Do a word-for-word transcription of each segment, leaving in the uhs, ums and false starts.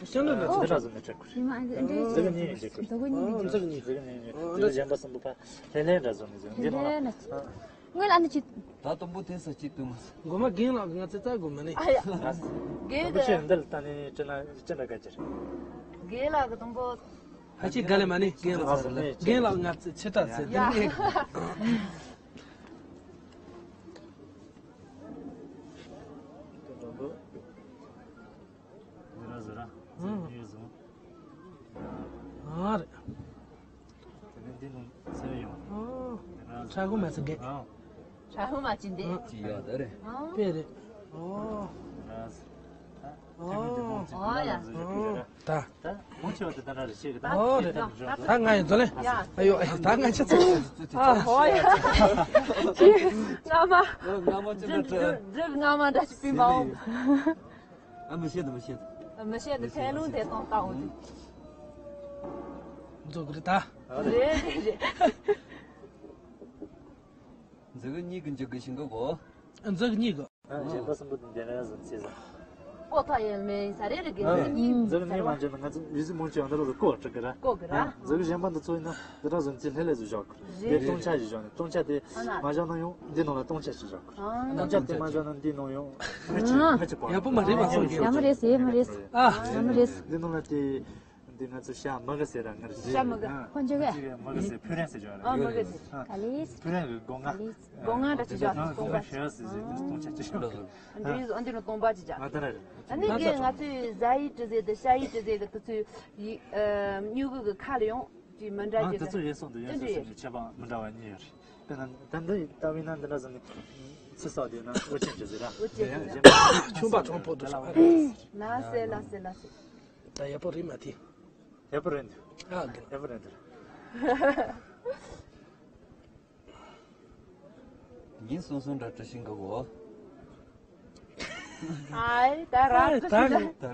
ཤིང་ལ་འདྲ་འདི་འདྲ་བཟོ་ནས་སྤྲད་དགོས། ཡིན་མ་འདི་འདྲ་འཛི་གི་གཉིས་ཡིན་འདྲ་དགོས། འཛི་གི་གཉིས་འདྲ་དགོས། འཛི་གི་གཉིས་འདྲ། འདི་གཞན་པ་གསུམ་པོ་ཕ་ལྷན་ལྷན་འདྲ་བཟོ་ནས་བཟོ། འདི་ནང་ལ། ལྷན་ལྷན། སྔོན་ལ་ཨ་ནི་ཅི། ད་དུམ་བུ་དེ་ས་གཅིག་བཏུང་མ་སོང་། མགོ་མ་རྒན་ལགས་ང་ཚོ་རྩ་དགོས་མ་ནི། ཨ་ཡ། རྒན་དུམ་བུ་གི་ཆེ་འདི་ལ་ད་ནི་ཅི་ན་ཅི་འདྲ་ག་ཅིར། རྒན་ལགས་གི་དུམ་བུ། ཧ་ཅི་ག་ལེ་མ་ནི་རྒན་ལགས་ཚོ་ལ་རྒན་ལགས་ང་ཚོ་ཆེ་དྲགས་ཟེར་ཡ། དེ་ནི། འདི་ར་ཟེར་ར། ཨང་། འདི་ཡོད་ཟེར། ཨ་རེད། དེ་ནས་འདི་ནང་ཚོས་ཡོང་། ཨང་། འདི་ར་ཟེར། ཁྲ་ཁུ་མ་ཚོ་རྒན། ཨང་། ཁྲ་ཁུ་མ་ཅི་འདི། ཨང་། ཅི་ཡོད་ད་རེད། ཨང་། དཔེ་རེད། ཨོ། འདི་ར་ཟེར། ད་ཨོ། ཐེངས་འདི་ནང་ཚོས་ཨོ་ཡ། འདི་ར་ཟེར། ཨང་། ད། ད་མང་ཆེ་བ་དེ་ད་ར་རེད་ཤེས་གི་ད། ཨོ་རེད། ད་ང་ཡི་འཛོ་ལེ། ཡ། ཨ་ཡོ་ཨ་ཡོ་ད་ང་ཆ་ཚ། ཨ་ཧོ་ཡ། ཅི། ང་མ། ང་མ་ཅི་འདྲ་འདྲ། ང་མ་འདྲ་ཅི་པི་མའོ། ཨ་མི་ཤེས་དང་མི་ཤེས་དང་། མི་ཤེས་དང་ཐལ་རླུང་དེ་གཏོང་ལྟ་འོ་དེ། འཛུགས་རེད་ད། རེད་རེད་རེད། འཛུགས་གཉིས་ཀྱི་འཇུག་གི་ཤིང་གི་གོ། འཛུགས་གཉིས་ཀྱི། གཞན་པ་གསུམ་པོ་དེ་འདྲ་ཟིན་ཚེ་ཟ། ཀོ་ཐ་ཡེལ་མེ་ས་རེ་རེ་གི་འཛུགས་གཉིས། འཛུགས་གཉིས་མ་འཇོན་ན་ང་ཚོ་ཡུལ་སྲིད་མང་ཆེ་བ་འདི་རོ་ལ་ཀོ་ཀྲི་གི་ར། ཀོ་གི་ར། འཛུགས་གཞན་པ་འདི་ཚོ་ཡིན་ན་འདི་འདྲ་ཟིན་ཚེ་ལྷེ་ལྷེ་ཟིན་བཞག་གི། རེད། དེ་སྟོང་ཆ་ཞིག་བཞག་ནས་སྟོང་ཆ་དེ་མ་བཞག་ན་ཡང་འདི་ནང་ལ་སྟོང་ཆ་ཞིག་བཞག་གི། སྟོང་ཆ་དེ་མ་བཞག་ན་འདི་ནང་ཡང་ཕལ་ཆེར་ཕལ་ཆེར་པ། ཡག་པོ་མ་རེད་པ་སོང་གི། ཡ་མ་རེད་ཟེར་ཡ་མ་རེད་ཟེར། ཨ། ཡ་མ་རེད་ཟེར། འདི་ནང་ལ་དེ་འདི་ང་ཚོ་ཤ་མ་གི་ཟེར་ར་ང་རེ་ཤ་མ་གི། ཨ། ཁོ་འཇོག་གི། མ་གི་ཟེར་ཕུ་རན་ཟེར་བྱ་ར། ཨ་མ་གི་ཟེར། ཨ། ག་ལེ། ཕུ་རན་གི་སྒོ་ང་། སྒོ་ང་འདྲ་ཅིག་བྱ། སྒོ་ང་ཤ་ཟེར་ཟེར་དེ་སྟོང་ཆ་ཅིག་བྱ། འདི་འདི་ནི་སྟོང་པ་ཅིག་བྱ། ཨ་ད་ར་རེད། ཨ་ནི་གི་ང་ཚོའི་ཟ་ཡི་ཏྲི་ཟེར་དེ་ཤ་ཡི་ཏྲི་ཟེར་གི་དེ་ཚོའི་ཡི་ཨ་སྨྱུ་གུ་གི་ཁ་ལ་ཡོང་ཅིག་མི་འདྲ་ཨ་གི་དེ་ཚོ་ཡིན་སོང་དུ་ཡིན་སོང་ཟེར་ནས་ཁྱད་པར་མི་འདྲ་བ་གཉིས་ཡོད་རེད། དཔེར་ན་ད་འདི་ལྟ་བུ་ཡིན་ན་འདི་འདྲ་ཟེར་ནས་ཚི་སོགས་དེ་ན་དབུ་ཅན་ཅི་ཟེར་ར། དབུ་ཅན་ཅི་ཟེར། ཆུང་པ་གྲོང་པོ་དུ་ལ་ཟེར་ལ་ཟེར་ལ་ཟེར། ད་ཡག་པོ་རེད་མ་དེ། ཡག་པོ་རེད་འདུག་ཨ་གི། ཡག་པོ་རེད་འདུག་ཉིན་སོང་སོང་འདྲ་བཀྲ་ཤིས་འགའ་གོ། ཨའི་ད་ར་ཨ་ད་ད་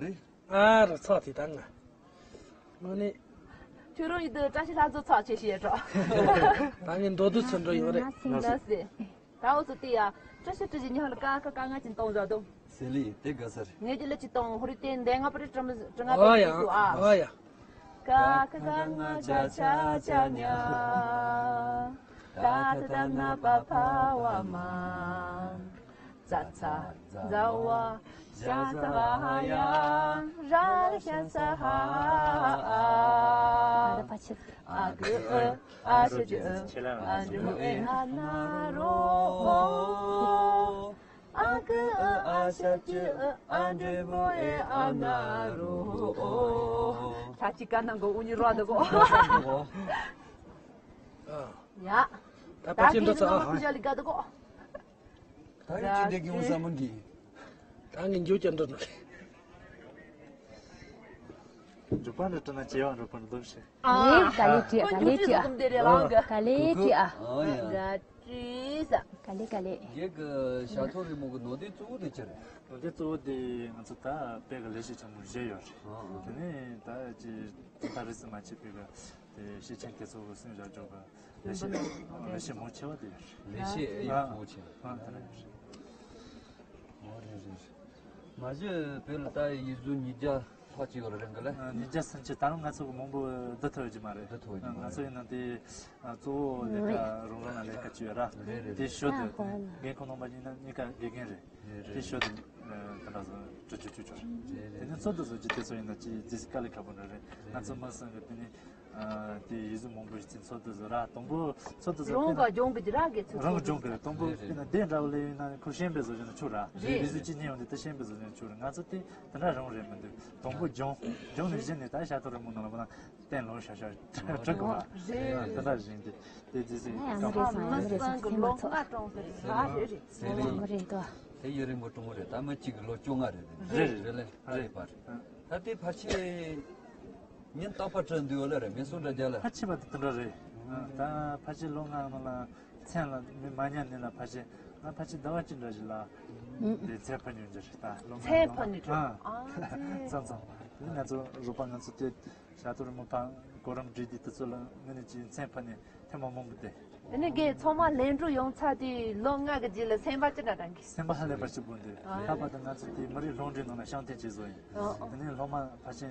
རེད། ཨ་ར་ཚོགས་དེ་ད་ང་། དངོས་གནས། ཁྱོད་རང་ཡིན་དུས་བཀྲ་ཤིས་ལྷ་མཛོད་ཚོགས་ཆེ་ཞེས་འགྲོ། ད་ངས་མདོ་སྡུད་ཚུར་འགྲོ་ཡོང་རེད། ལ་ཟེར། ད་འོ་ཚོ་དེ་ཡ། བཀྲ་ཤིས་བཀྲ་ཤིས་ཉི་ཧ་ལ་ཀ་ཁ་ཀ་ང་ཅིན་གཏོང་བཞག་དོ། ཟེར་ལི་དེ་དགའ་ས་རེད། ངས་ཀྱི་ལ་ཅི་གཏོང་ཧོ་རི་དེ་འདས་ང་པ་རི་ཀྲ་མི་ཀྲ་ང་པ་ཨ་རི་ཡ་ཏི་ཏུ་ཨ། ཨ་ཡ། ཀ་ཁ་ཀ་ང་ཅ་ཆ་ཆ་ཉ། ད་ཐ་ད་ན་པ་ཕ་བ་མ། ཙ་ཚ་ཛ་ཝ་ཤ་ས་བ་ཧ་ཡ་ར་ར་ཤ་ས་ཧ་ཨ། ཨ་གི་ཨ་ཨ་ཤ་ཅི་ཨ་ཨ་འདྲི་མོ་ཨེ་ཨ་ན་རོ། ཨ་གི་ཨ་ཨ་ཤ་ཅི་ཨ་ཨ་འདྲེ་མོ་ཨེ་ཨ་ན་རོ། ཨོ། ལྷ་ཅི་ཀ་ནང་གོ་ཨུ་ཉི་རོ་དགོ། ཡ། ད་ད་ཕ་ཆེན་འགྲོ་ཚ་ཨ། ཁུ་ཞ་ལི་ག་དགོ། ད་ཡི་ཅི་འདྲེ་གི་ཨུ་ས་མང་གི། ད་ངས་འགྱོ་ཀྱང་འགྲོ་ནོ། འཇུ་པ་འདྲ་བྲི་ན་བྱེ་བ་འགྲོ་པ་འདུག་ཤེ། ཨ། ག་ལེ་ཅི་ག་ལེ་ཅི་ཨ། ག་ལེ་ཅི་ཨ། ཨ་ཡ། ག་ཅི་ས། ག་ལེ་ག་ལེ། རྒྱལ་གི་ཞག་ཐོ་རི་མོ་གི་ནོར་དེ་གཙོ་བོ་དེ་ཅི་རེད། ནོར་དེ་གཙོ་བོ་དེ་ང་ཚོ་ད་དཔེ་གི་ལས་བྱེད་ཆེན་མོ་བཞི་ཡོད་རེད། དེ་ནས་ད་ཅི་ད་རིས་སུ་མ་ཆད་པའི་གི་དེ་ཤེས་ཆེན་དེ་ཚོ་གི་སུན་བཞག་འཇོག་གི་ལས་བྱེད་ལས་བྱེད་མང་ཆེ་བ་དེ་ཡོད་རེད། ལས་བྱེད་ཨེ་ཡོད་མང་ཆེ་བ། ཨ་དེ་ན་ཡོད་རེད། ཨོ་རེད་རེད། མ་གཞི་བོད་ལ་ད་ཡིག་གཟུགས་ཉིས་བརྒྱ་ལྷག་ཅིག་ཡོད་རེད་འགི་ལ། ཉིས་བརྒྱ་སུམ་ཅུ། ད་རུང་ང་ཚོ་གི་མང་པོ་བསྡུ་ཐུབ་ཀྱི་མ་རེད། བསྡུ་ཐུབ་ཀྱི་མ་རེད། ང་ཚོ་ཡིན་ན་དེ་གཙོ་བོ་ལས་ཀ་རང་རང་ལ་ལས་ཀ་ཅིག་ཡོད་ར། རེད་རེད། དེ་ཞོ་དེ་འགན་ཁུར་རྣམ་པ་གཉིས་ན་གཉིས་ཀ་དགེ་རྒན་རེད། རེད་རེད། དེ་ཞོ་དེ་ད་ལྟ་བཟོ་གྲུ་ཆུ་ཆུ་ཆུ་རེད། རེད་རེད། དེ་ནས་ཚོགས་འདུ་བཟོ་རྒྱུ་དེ་ཚོ་ཡིན་ན་ཅི་ཅི་ཞིག་དཀའ་ལས་ཁག་པོ་འདྲ་རེད། ང་ཚོ་མི་སེར་གི་དེ་ནས། ཨ་དེ་ཡིག་གཟུགས་མང་པོ་ཞིག་ཚོགས་འདུ་བཟོ་ར། དང་པོ་ཚོགས་འདུ་བཟོ་རང་ག་ལྗོངས་གི་ར་གི་ཚོགས། རང་གི་ལྗོངས་གི་རེད། དང་པོ་དེ་ན་དེ་འདྲ་བོ་ལས་ཡིན་ན་ཁོ་ཤེས་པའི་བཟོ་བཞིན་ཆོག་ར། རེད། ཡིག་གཟུགས་ཅི་ཉན་ཡོང་དེ་ད་ཤེས་པའི་བཟོ་བཞིན་ཆོག་ར། ང་ཚོ་དེ་དེ་འདྲ་རང་རེད་མི་འདུག་དང་པོ་ལྗོངས། ལྗོངས་ནས་གཞི་ནས་ད་ཤ་ཐོ་རི་མོ་ནང་ལ་བ་ན་བསྟན་ལོ་ཤ་ཤ་གྲག་གི་བ། རེད། དེ་འདྲ་བཞིན་དེ་དེ་དེ་ཟིན་ཨ་ཡ་མི་རེད་སང་མི་རེད་སང་ཚེ་མ་ཚོ། ཨ་རེད་རེད། ཨ་མི་རེད་དོ། དེ་ཡུན་རིང་པོ་གྲོང་རེད། ད་མི་གཅིག་གི་ལོ་བཅོ་ལྔ་རེད། རེད་རེད་རེད་ལེ། ཨ་རེད་པ་རེད། ད་དེ་ཕལ་ཆེར་ཉིན་རྟག་པར་བྲིས་འདུག་ལ་རེད། མི་སུ་འདྲ་རྒྱ་ལ། ཕལ་ཆེ་བ་དེ་དེ་འདྲ་རེད། ད་ཕལ་ཆེར་ལོ་ལྔ་ནང་ལ་མཚན་ལ་མི་མ་ཉམས་ནི་ལ་ཕལ་ཆེར་ང་ཕལ་ཆེར་ཟླ་བ་གཅིག་འདྲ་ཞིག་ལ་དེ་མཚན་ཕབ་མྱོང་རྒྱུ་རེད། ད་ལོ་ལྔ་མཚན་ནང་ཕབ་ནི་ལ་རེད། ཨ་ཙམ་ཙམ་དེ་ང་ཚོ་རོགས་པ་ང་ཚོ་དེ་ཞག་ཐོ་རི་མོ་ཕ་གོ་རིམ་སྒྲིག་དུས་དེ་ཚོ་ལ་ངོས་ནས་ཅིག་མཚན་ཕབ་ནས་ཐེངས་མ་མང་པོ་བསྡད། དེ་ནས་རྒན་ཚང་མ་ལེན་གྲུ་ཡོང་ཚར་དུས་ལོ་ལྔ་གི་རྗེས་ལ་སེམས་པ་ཅི་འདྲ་དྲན་གི། སེམས་པ་ཧ་ལས་པ་ཞིག་པོ་འདུག་ཨ། ལྷག་པར་དུ་ང་ཚོ་དེ་མི་རིགས་སློབ་འབྲིང་ནང་ལ་ཤམ་སྟོན་བྱས་བཟོ་ཡིན། ཨ་ཨ། དེ་ནས་སློབ་མ་ཕལ་ཆེར།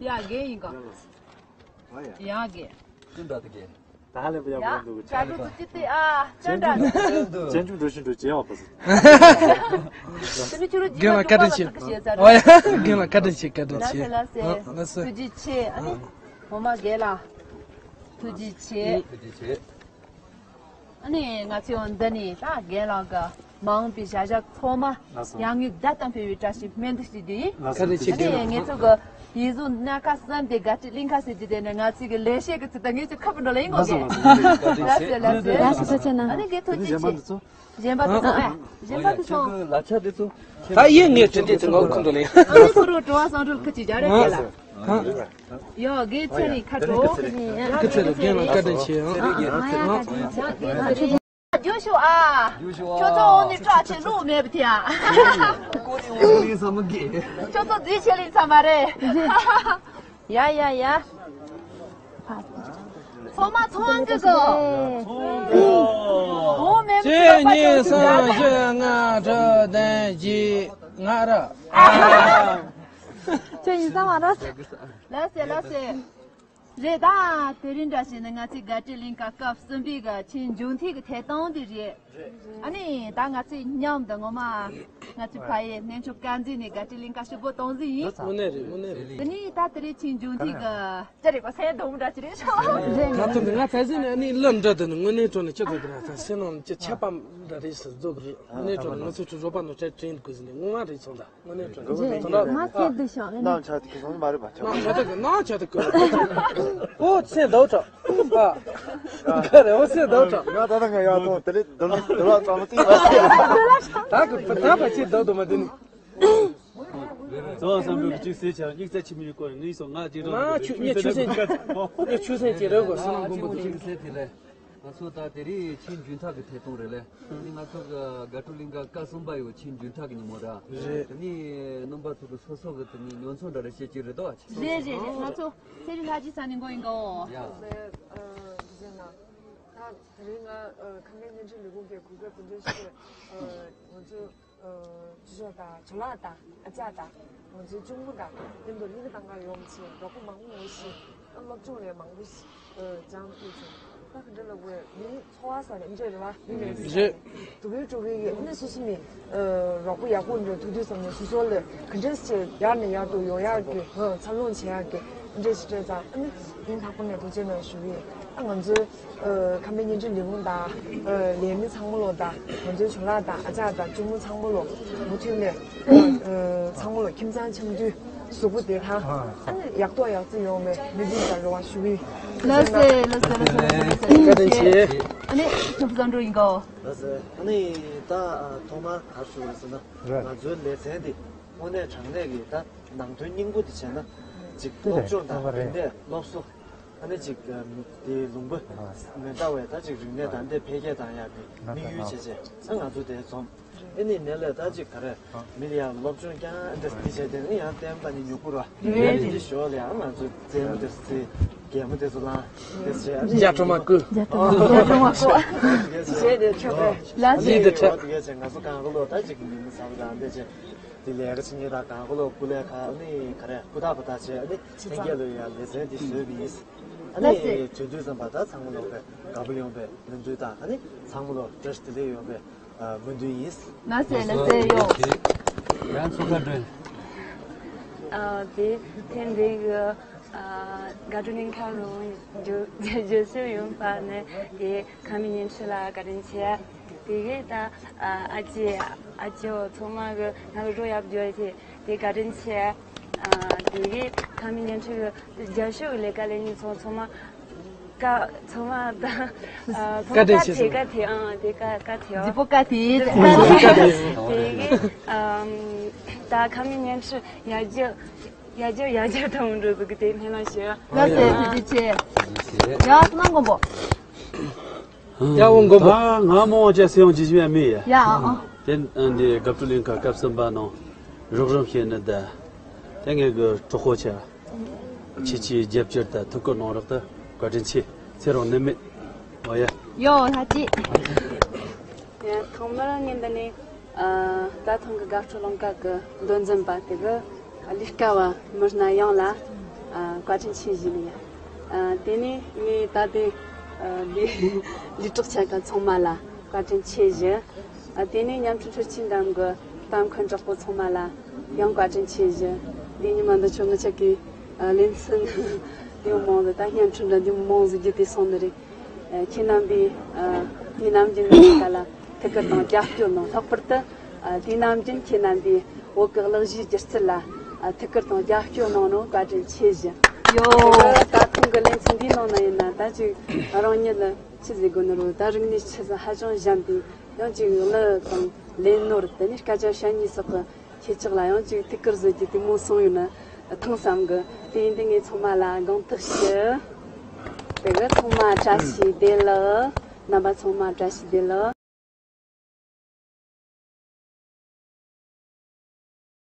ཡ་རྒན་ཡིན་ག་ཡ་རྒན། ཅི་འདྲ་དེ་རྒན། ད་ལན་པ་ཡག་པོ་འདུག་ཅ་ལུ་ཙི་ཏི་ཨ་ཅ་འདྲ། ཅན་ཅུང་འགྲོ་ཤི་འགྲོ་ཅེ་ཡོག་པ་སི། དེ་ནི་ཁྱོད་རོ་རྒན་ལགས་བཀའ་དྲིན་ཆེ། ཨོ་ཡ་རྒན་ལགས་བཀའ་དྲིན་ཆེ། བཀའ་དྲིན་ཆེ། ལགས་སེ་ལགས་སེ། ཨ་ལགས་སེ། ཐུགས་རྗེ་ཆེ། ཨ་ནི་ངོ་མ་རྒན་ལགས་ཐུགས་རྗེ་ཆེ། ཐུགས་རྗེ་ཆེ། ཨ་ནི་ང་ཚོས་འདི་ནས་ད་རྒན་ལགས་ཀྱི་མ་འོངས་པའི་བྱ་གཞག་ཚང་མ་ཡར་ངོའི་བརྡ་སྟོན་འཕེལ་བའི་བཀྲ་ཤིས་སྨོན་འདུན་ཞུ་རྒྱུ་ཡིན། ལགས་སོ། ཨ་ནི་ངེད་ཚོ་གི་ཡིག་གཟུགས་སྣ་ཁ་གསུམ་དེ་དགའ་སྤྲོའི་གླིང་ག་ཟེར་རྒྱུ་དེ་ནི་ང་ཚོས་གི་ལས་བྱེད་ཀྱི་ཚུལ་དུ་ངེད་ཚོ་ཁ་བུ་འགྲོ་ལ་ཡིན་དགོས་གི། ལགས་སོ་ལགས་སོ། ལགས་སོ་ལགས་སོ། ལགས་སོ་ཐུགས་རྗེ་ཆེ་གནང་། ཨ་ནི་རྒན་ཐུགས་རྗེ་ཆེ། གཞན་པ་དེ་ཚོ་ཨ། གཞན་པ་དེ་ཚོ། ལ་ཆ་དེ་ཚོ། ད་ཡིན་ངས་དྲི་དེ་ཚོ་ངའི་ཁུངས་འགྲོ་ལ་ཡིན། ཨ་ནི་ཁོ་རང་དྲི་བ་བསམ་འགྲུལ་ཁ་ཅིག་རྒྱག་རེད་དེ་ལ། ཡོ་དགེ་ཚེ་རིང་ཁ་དྲོ། ཁ་ཚེ་རིང་རྒན་ལགས་བཀའ་དྲིན་ཆེ་ཨང་། རྒྱུ་ཞུ་ཨ། རྒྱུ་ཞུ་ཨ། ཁྱོད་ཚོ་འོང་ནས་སྐྲག་ཆེ་ལུག་མེད་པ་དེ་ཨ། ཀོ་རི་འོང་ལིང་ཚང་མ་དགེ། ཁྱོད་ཚོ་རྫིས་ཆེ་ལིང་ཚང་མ་རེད། ཡ་ཡ་ཡ། ཚང་མ་ཚོང་གི་གོ་འོང་མེད་པ་དེ་གཅིག་གཉིས་གསུམ་བཞི་ལྔ་དྲུག་བདུན་བརྒྱད་ལྔ་ར། ཁྱོད་ཡིན་ས་མ་རེད། ལགས་སེ་ལགས་སེ། རེད་ད། དེ་རིང་འདྲ་བྱས་ན་ང་ཚོའི་དགའ་སྤྲོའི་གླིང་ག་སྐབས་གསུམ་པའི་གི་ཆེས་མཇུག་མཐའི་གི་ཐད་གཏོང་དེ་རེད། ཨ་ནི་ད་ང་ཚོས་མཉམ་དུ་ངོ་མ་ང་ཚོའི་ཕ་ཡུལ་གནས་མཆོག་དཀར་མཛེས་ནས་དགའ་སྤྲོའི་གླིང་ག་ཞུ་སྒོ་གཏོང་རྩིས་ཡིན། དངོས་གནས་རེད། དངོས་གནས་རེད། དེ་ནས་ད་དེ་རིང་ཆེས་མཇུག་མཐའི་གི་ཅི་རེད་པ་སེམས་སྡུག་འདྲ་ཅི་རེད་ཤོག་ད་ཐེངས་ང་ཚ་ཟིན་ནས་ཨ་ནི་གླུ་འདྲ་དེ་ནི་དངོས་གནས་དྲང་ནས་ཅི་ཟེར་གི་ར་ད་སེམས་ནང་ཅི་ཆད་པ་འདྲ་རེད་ཟེར་རྫོགས་གི་རེད། དངོས་གནས་དྲང་ནས་ང་ཚོའི་གྲོགས་པོ་ནང་བྲལ་དྲན་དགོས་ཟིན་ནས་དངོས་ང་རེད་སོང་ད། དངོས་གནས་དྲང་གནས། ང་སྐད་སྡུག་ཤོག་ནི། ནང་ཆ་དེ་གི་སོང་མ་རེད་པ། ཆ་ནང་ཆ་དེ་གི་ནང་ཆ་དེ་གི། ཨོ་ཚེ་འདུག་དྲག་ཨ། ག་རེ་ཨོ་ཚེ་འདུག་དྲག་ང་ད་ལྟ་ང་ཡག་ཐོག་དེ་ལས་འདུག་ལ་འདུག་ལ་ཙམ་ལ་ཏིག་ལ་ཟེར། ད་གི་ད་བ་ཆེ་འདུག་འདུག་མ་དེ་ནི། ཙོ་བསམ་འགྲུབ་ཀྱི་གཅིག་ཟེར་བྱ་སྙིགས་རྩ་ཆི་མོ་ཡོད་སྐོར་ངས་སོང་ང་ཅིག་རོགས། ང་ཆུ་ངས་ཆུ་སེམས་ངས་ཆུ་སེམས་ཅིག་རེད་གོ་སེམས་ནང་ཀུན་པོ་དེ། ང་ཚོ་ད་དེ་རིང་ཆེས་མཇུག་མཐའ་གི་ཐད་གཏོང་རེད་ལེ། ཨ་ནི་ང་ཚོ་གི་དགའ་སྤྲོ་གླིང་ག་སྐབས་གསུམ་པ་ཡོད་ཆེས་མཇུག་མཐའ་གི་ཉིན་མོ་ར། རེད། དེ་ནི་རྣམ་པ་ཚོ་གི་སོ་སོ་གི་དེ་ནི་ཉོ་ཚོང་འདྲ་རེ་བྱེད་ཀྱི་རེད་དོ། རེད་རེད་རེད། ང་ཚོ་ཚེ་རིང་ལྷ་རྗེ་ས་ནས་འགོ་ཡིན་གོ། ཡ། ཨ་འདི་ཟེར་ན། ད་དེ་རིང་ང་ཨ་ཁམས་པའི་བརྙན་འཕྲིན་ལས་ཁུངས་ཀྱི་གུས་པའི་སྐུ་མགྲོན་ཞིག་ཨ་ང་ཚོ། ཨ་ཅོ་ཅོག་དང་ཇོ་ལགས་དང་ཨ་ཅག་དང་ང་ཚོའི་གཅུང་མོ་དང་མཉམ་དུ་གླིང་ག་ཐང་ག་ཡོང་ཆེད་རོགས་པ་མང་པོ་ཞིག་ཨ་སློབ་སྦྱོང་ལས་མང་པོ་ཞིག་ཨ་སྦྱངས་ཐུབ་བྱུང་། ད་ག་འདྲ་ལབ་དགོས་མི་འཚོ་བ་ས་ནས་འདྲ་རེད་བ། མི་མེད་ས་རེད། སྡུག་པོའི་སྤྲོ་གི་ཡོད་ནས་སོ་སོ་མི་ཨ་རོགས་པ་ཡག་པོ་འགྲོ་ཐུབ་དུས་ཙམ་ནས་སོ་སོ་ལ་ག་འདྲ་ཞིག་ཡར་ནས་ཡར་དུ་ཡོང་ཡག་གི་ཨ་འཚར་ལོངས་བྱེད་ཡག་གི་འདྲ་ཞིག་སྤྲད་ཙང་ཨ་ནི་སྙིང་ཐག་པ་ནས་ཐུགས་རྗེ་གནང་ཞུ་གི་ཡིན། ཨ་ང་ཚོའི་ཨ་ཁམས་པའི་བརྙན་འཕྲིན་ལས་ཁུངས་དང་ཨ་ལས་མི་ཚང་མ་ལོ་དང་ང་ཚོའི་ཇོ་ལགས་དང་ཨ་ཅག་དང་གཅུང་མོ་ཚང་མ་ལོ་མུ་མཐུད་ནས་ཨ་ཚང་མ་ལོ་ཁྱིམ་ཚང་འཆམ་མཐུན་གཟུགས་པོ་བདེ་ཐང་ཨ་ནི་ཡག་ཐོག་ཡག་བརྩེགས་ཡོང་བའི་སྨོན་འདུན་དང་རེ་བ་ཞུ་གི་ཡིན། ལགས་སེ་ལགས་སེ་ལགས་སེ་ལགས་སེ། བཀའ་དྲིན་ཆེ། ཨ་ནི་ཁྱོད་བཟང་འགྲོ་ཡིན་གོ། ལགས་སེ། ཨ་ནི་ད་ཐོག་མར་ག་རེ་ཞུ་དགོས་ཟེར་ན་ང་ཚོའི་ལེ་ཚན་འདི་དངོས་གནས་དྲང་གནས་ཀྱི་ད་ནང་དོན་སྙིང་པོ་འདི་བྱས་ན་ཅིག་སློབ་སྦྱོང་དང་རིག་གནས་སློབ་གསོ། ཨ་ནི་ཅིག་དེའི་ལུང་པ་མི་འདྲ་བའི་ད་ཅིག་རིག་གནས་དང་དེ་འཕེལ་རྒྱས་བཏང་ཡག་གི་དམིགས་ཡུལ་བྱས་བྱས་ཨ་ང་ཚོ་དེ་འཛོམས། ཨ་ནི་ནས་ལས་ད་ཅིག་ག་རེ་མི་ལ་ཡང་སློབ་སྦྱོང་ཀྱང་ཨ་འདྲ་འདི་བྱས་དེ་ནི་ཡང་བསྟན་པ་ནི་མྱུ་གུ་ར་རེད་དེ་ཞོར་ལ་ཡང་ང་ཚོ་རྩེད་མོ་དེ་རྩེ་རྒན་མོ་དེ་ཚོ་ལངས་དེ་བྱས་ཨ་ནི་རྒྱ་གྲོ་མ་བསྐོལ། རྒྱ་གྲོ་མ་བསྐོལ། དེ་བྱས་ལ་ལི་དེ་འཕྲད། དེ་བྱས་ང་ཚོ་གང་ག་ལོ་ད་ཅིག་མི་མི་ཟ་བ་དང་དེ་བྱས་དེ་ལས་ཀ་བྱེད་མཁན་དང་གང་ག་ལོ་སྐུ་ལས་ཁག་ཨ་ནི་ག་རེ་སྐུ་ཐག་པ་ཐག་བྱས་ཨ་ནི་ལྷན་རྒྱས་ལ་ཡང་ལེ་ཚན་དེ་བཟོས་པ་ཡིན། ཨ་ནི་ལགས་སེ། དུས་ཚོད་ཙམ་པ་ད་ཚང་མ་ལོག་པའི་དགའ་པོ་ཡོང་པའི་སྨོན་འདུན་དང་ཨ་ནི་ཚང་མ་ལོག་བཀྲ་ཤིས་བདེ་ལེགས་ཡོང་པའི་ཨ་སྨོན་འདུན་ཡིན། ལགས་སེ་ལགས་སེ་ཡོ། ཡང་ཚོགས་ཁ་འགྲོ། ཨ་དེ་ཐེངས་འདི་གི་ཨ་དགའ་སྤྲོ་གླིང་ཁ་རུ་བརྗོད་བརྗོད་ཞུ་ཡོང་པ་ནི་དེ་ཁ་མི་ཉན་ཁྲི་ལ་བཀའ་དྲིན་ཆེ། དེ་གི་ད་ཨ་ཨ་ཅེ་ཨ་ཅེ་འོ་ཚང་མ་གི་ང་གི་རོ་ཡབ་བརྗོད་དེ་དེ་བཀའ་དྲིན་ཆེ། ཨ་དེ་གི་ཁ་མི་ཉན་ཁྲི་གི་རྒྱབ་ཤོག་གི་ལས་ཀ་ལས་ཉིན་ཚང་ཚང་མ། ཀ་ཚང་མ་ད་ཨ་ཚང་མ་བཀའ་དྲིན་ཆེ་ཀ་ཐེ་ཀ་ཐེ་ཨང་དེ་ཀ་ཀ་ཐེ་ཨ། ཛི་པོ་ཀ་ཐེ། དེ་གི་ཨམ་ད་ཁ་མི་ཉན་ཁྲི་ཡར་རྒྱས་ཡར་རྒྱས་ཡར་རྒྱས་དང་འགྲོ་ཟིག་དེ་སྨོན་ལམ་ཞུ། ལགས་སེ་ཐུགས་རྗེ་ཆེ། ཡ་ཀུན་མགོན་པོ། ཡ་འོ་མགོན་པོ། ད་ང་མོ་བ་ཅག་སེ་ཡོང་ཇི་ཇི་ཡ་མི་ཡ། ཡ་ཨ་ཨ། དེ་འདི་དགའ་སྤྲོ་གླིང་ཁ་སྐབས་གསུམ་པ་ནང་རོགས་རམ་བྱས་ནི་ད། དེ་ངས་གི་གྲོགས་པོ་ཆ། ཁྱེད་ཀྱིས་རྒྱབ་སྐྱོར་དང་ཐུགས་ཁུར་གནང་རོགས་ད་བཀའ་དྲིན་ཆེ། ཚེ་རིང་ནད་མེད། འོ་ཡ། ཡོ་ལྷ་ཅི། ཡ་ཐོག་མར་ངས་འདི་ནས་ཨ་ད་ཐེངས་གི་དགའ་སྤྲོ་གླིང་ཁ་གི་མདོ་འཛིན་པ་དེ་གི་ལས་ཀ་བ་མི་སྣ་ཡོངས་ལ་ཨ་བཀའ་དྲིན་ཆེ་ཞུ་ནི་ཡ། ཨ་དེ་ནས་ངས་ད་དེ་ཨ་ལས་ལས་གྲོགས་ཆ་ག་ཚང་མ་ལ་བཀའ་དྲིན་ཆེ་ཞུ། ཨ་དེ་ནས་མཉམ་འཕྲིན་འཕྲུལ་ཆས་འགྲམ་གི་ལྟ་མཁན་གྲོགས་པོ་ཚང་མ་ལ་ཡང་བཀའ་དྲིན་ཆེ་ཞུ། འདི་ཉི་མ་འདི་ཆོ་ངི་ཆ་གི་ཨ་ལེ་ཚན་དེ་མོ་འདི་ད་བརྙན་འཕྲིན་འདྲ་འདི་མོ་ཟིག་བརྒྱུད་དེ་སོང་ནི་རེད། ཨ་ཁྱེད་རྣམ་པས་ཨ་དེ་ནམ་རྒྱུན་ངི་ཆ་ག་ལ་ཐུགས་ཁུར་དང་རྒྱབ་སྐྱོར་གནང་། ལྷག་པར་དུ་ཨ་དེ་ནམ་རྒྱུན་ཁྱེད་རྣམ་པས་བོད་གི་གླུ་གཞས་སྒྱུ་རྩལ་ལ་ཨ་ཐུགས་ཁུར་དང་རྒྱབ་སྐྱོར་གནང་ནོ་བཀའ་དྲིན་ཆེ་ཞུ། ཡོ། དེ་གི་ད་ཐེངས་གི་ལེ་ཚན་འདིའི་ནང་ན་ཡིན་ན་ད་ཅིག་རང་ཉིད་ལ་ཆི་ཟེར་དགོས་ནི་རུ་ད་རིག་གནས་ཆི་ཟིག་ཧ་ཅང་གཞན་དེ་ཡང་ཅིག་གླུ་དང་ལེན་ནོར་དེ་ནས་སྐད་ཆ་བཤད་ནི་སོགས་ཀྱི་ཁྱེད་ཅག་ལ་ཡང་ཅིག་ཐུགས་ཁུར་བཟོ་རྒྱུ་དེ་མོ་སོང་ཡོད་ན་ཐང་བསམ་གི། དེ་ཡིན་དུས་ངས་ཚང་མ་ལ་དགོངས་དག་ཞུ། དེ་གི་ཚང་མ་བཀྲ་ཤིས་བདེ་ལེགས། རྣམ་པ་ཚང་མ་བཀྲ་ཤིས་བདེ་ལེགས།